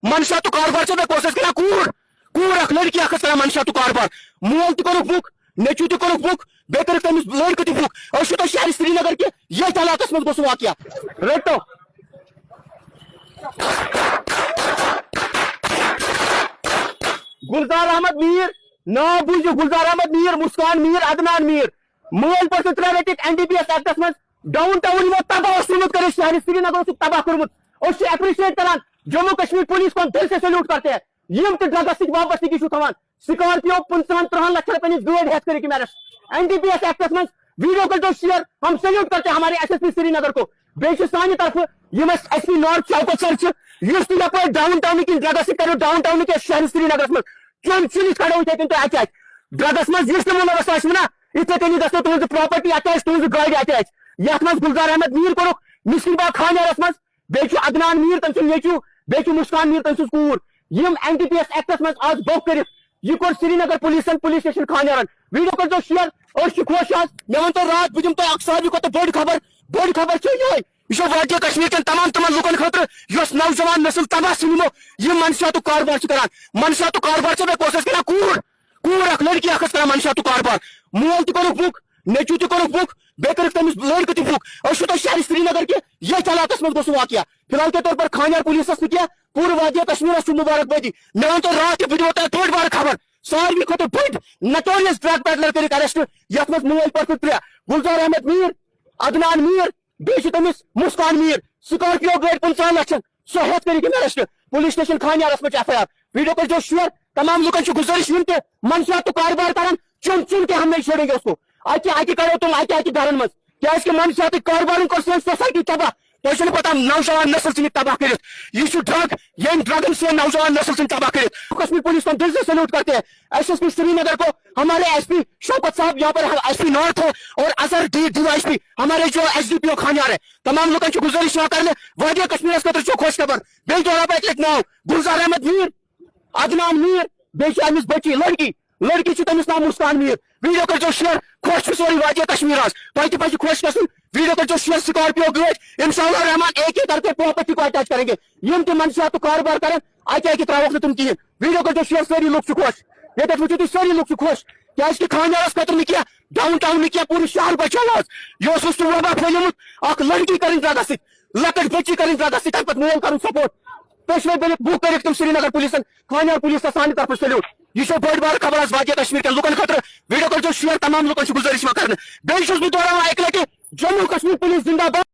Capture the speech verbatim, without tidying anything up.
منشیاتُک کاربار چھا؟ مےٚ کۄس ٲس کران؟ کوٗر، کوٗر اکھ، لڑکی اکھ ٲس کران منشیاتُک کاربار۔ مول تہِ کوٚرُکھ بُک، نیٚچوٗ تہِ کوٚرُکھ بُک، بیٚیہِ کٔرٕکھ تٔمِس لڑکہٕ تہِ بُک۔ أسۍ چھِ تۄہہِ شہرِ سرینگر کہِ یتھ علاقس منٛز گوٚو سُہ واقعہ۔ رٔٹو۔ گلزار احمد میر، ناو بوٗزِو، گلزار احمد میر، مسکان میر، عدنان میر۔ مٲلۍ پٲٹھۍ ترٛےٚ رٔٹِکھ N D P S acts منٛز۔ ڈاؤن ٹاؤن یِمو تباہ اوس کوٚرمُت، کٔرِتھ شہرِ سرینگر اوسُکھ تباہ کوٚرمُت۔ أسۍ چھِ اپریشیٹ کران جموں کشمیر پولیس کو، ہم دل سے سلیوٹ کرتے ہیں۔ یِم تہِ ڈرگس سۭتۍ وابستگی چھُ تھاوان، سکارپیو پٕنٛژٕہن ترٕٛہن لچھن رۄپین ہٕنٛز گٲڑۍ ہٮ۪تھ کٔرِکھ یِم arrest. N D P S acts منٛز ویڈیو کٔرۍزیو شیئر، ہم سلیوٹ کرتے ہیں ہمارے ایس ایس پی سرینگر کو۔ بیٚیہِ چھِ سانہِ طرفہٕ یِم اَسہِ S P north Shaukat sir چھِ، یُس تہِ یپٲرۍ ڈاؤن ٹاؤنٕکۍ یِم ڈرگس سۭتۍ کرو، ڈاؤن ٹاؤنٕکۍ یَتھ شہرِ سرینگرس منٛز، تِم چیٖز کڑو یِتھے کٔنۍ تۄہہِ اَتہِ اَتہِ۔ ڈرگس منٛز یُس تہِ مُلوث آسہِ نا، یِتھے کٔنی گژھو تُہنٛز پراپرٹی اَتہِ آسہِ، تُہنٛز گٲڑۍ اَتہِ آسہِ۔ یَتھ منٛز گلزار احمد میٖر کوٚرُکھ مِسکِن باغ خانیارس منٛز، بیٚیہِ چھُ عدنان میٖر، تٔمۍ سُنٛد نیٚچوٗ، بیٚیہِ چھُ مُسکان میٖر، تٔمۍ سٕنٛز کوٗر۔ یِم N D P S acts منٛز آز بُک کٔرِتھ، یہِ کوٚر سرینگر پُلیٖسن، پُلیٖس سٹیشن خانیارن۔ ویڈیو کٔرۍزیو شیئر، أسۍ چھِ خۄش آز۔ مےٚ ؤنۍتو راتھ، بہٕ دِمہٕ تۄہہِ اکھ ساروی کھۄتہٕ بٔڑ خبر، بٔڑ خبر چھِ یِہوٚے۔ یہِ چھُ وادی کشمیر کٮ۪ن تمام تِمن لُکن خٲطرٕ یۄس نوجوان نسل تباہ ژھٕنِمو، یِم منشیاتُک کاربار چھِ کران۔ منشیاتُک کاربار چھِ مےٚ کۄس ٲس کران؟ کوٗر، کوٗر اکھ، لڑکی اکھ ٲس کران منشیاتُک کاربار۔ مول تہِ کوٚرُکھ بُک، نیٚچوٗ تہِ کوٚرُکھ بُک، بیٚیہِ کٔرٕکھ تٔمِس لڑکہٕ تہِ بُک۔ أسۍ چھِ تۄہہِ شہرِ سرینگر کہِ یتھ علاقس منٛز گوٚو سُہ واقعہ۔ فی الحال کے طور پر خانیار پُلیٖسس نہٕ کینٛہہ، پوٗرٕ وادی کشمیرس چھُ مبارک بٲدی۔ مےٚ ؤنۍتو راتھ تہِ، بہٕ دِمو تۄہہِ بٔڑ بارٕ خبر۔ ساروی کھۄتہٕ بٔڑۍ نوٹوریس ڈرگ پیڈلر کٔرِکھ ارسٹ، یتھ منٛز مٲلۍ پٔژھۍ ترٛےٚ، گلزار احمد میٖر، عدنان میٖر، بیٚیہِ چھُ تٔمِس مُسکان میٖر، سکارپیو گٲڑۍ پٕنٛژٕہن لچھن، سۄ ہٮ۪تھ کٔرِکھ یِم ارسٹ۔ پُلیٖس سٹیشن خانیارس منٛز چھِ ایف آی آر۔ ویڈیو کٔرۍزیو شیئر، تمام لُکن چھِ گُزٲرِش، یِم تہِ منشیاتُک کاربار کران، چُن چُن کے ہم نہیں چھوڑیں گے اس کو۔ اکہِ اکہِ کرو تِم اکہِ اکہِ گرن منٛز، کیازِ کہِ منشیاتٕکۍ کاربارن کوٚر سٲنۍ سوسایٹی تباہ۔ تۄہہِ چھُنہٕ پتہ نوجوان نسل ژھٕنِکھ تباہ کٔرِتھ۔ یہِ چھُ ڈرگ، ییٚمۍ ڈرگن سون نوجوان نسل ژھٕنۍ تباہ کٔرِتھ۔ کشمیر پولیس کو ہم دل سے سلیوٹ کرتے ہیں۔ ایس ایس پی سرینگر کو، ہمارے ایس پی شوکت صاحب یہاں پر ایس پی نارتھ ہے، اور Azhar D D Y S P, ہمارے جو S D P O Khanyar ہے، تمام لوکن چھِ گُزٲرِش یِوان کرنہٕ، وادی کشمیرس خٲطرٕ چھُ خۄش خبر۔ بیٚیہِ دۄہراو بہٕ اَکہِ لٹہِ ناو، گلزار احمد میٖر، عدنان میٖر، بیٚیہِ چھِ أمِس بٔچی لڑکی، لڑکی چھِ تٔمِس ناو مسکان میٖر۔ ویڈیو کٔرۍزیو شیئر، خۄش چھُ سورُے وادی کشمیر آز۔ تۄہہِ تہِ پزِ خۄش گژھُن۔ ویڈیو کٔرۍزیو شیئر، سکارپیو گٲڑۍ، انشاءاللہ الرحمن اے کے طرفے پراپرٹی کو اٹیچ کریں گے۔ یِم تہِ منشیاتُک کاربار کرن، اکہِ اکہِ تراوکھ نہٕ تِم کِہیٖنۍ۔ ویڈیو کٔرۍزیو شیئر، سٲری لُکھ چھِ خۄش۔ ییٚتٮ۪تھ وٕچھِو تُہۍ، سٲری لُکھ چھِ خۄش، کیازِ کہِ خانیارس خٲطرٕ نہٕ کینٛہہ، ڈاؤن ٹاؤن نہٕ کینٛہہ، پوٗرٕ شہر بچیو آز۔ یہِ اوس، اوس سُہ وبا پھٔہلیومُت، اکھ لڑکی کرٕنۍ ڈرگس سۭتۍ، لۄکٕٹ بچی کرٕنۍ ڈرگس سۭتۍ، تمہِ پتہٕ مول کرُن سپورٹ۔ پیشوے بٔنِتھ بُک کٔرِکھ تِم سرینگر پُلیٖسن، خانیار پُلیٖس تہٕ سانہِ طرفہٕ سلیوٹ۔ یہِ چھو بٔڑ بارٕ خبر آز وادی کشمیر کٮ۪ن لُکن خٲطرٕ۔ ویڈیو کٔرۍزیو شیئر، تمام لُکن چھِ گُزٲرِش یِوان کرنہٕ۔ بیٚیہِ چھُس بہٕ دۄہراوان اکہِ لٹہِ، جموں کشمیر پُلیٖس زندہ باد۔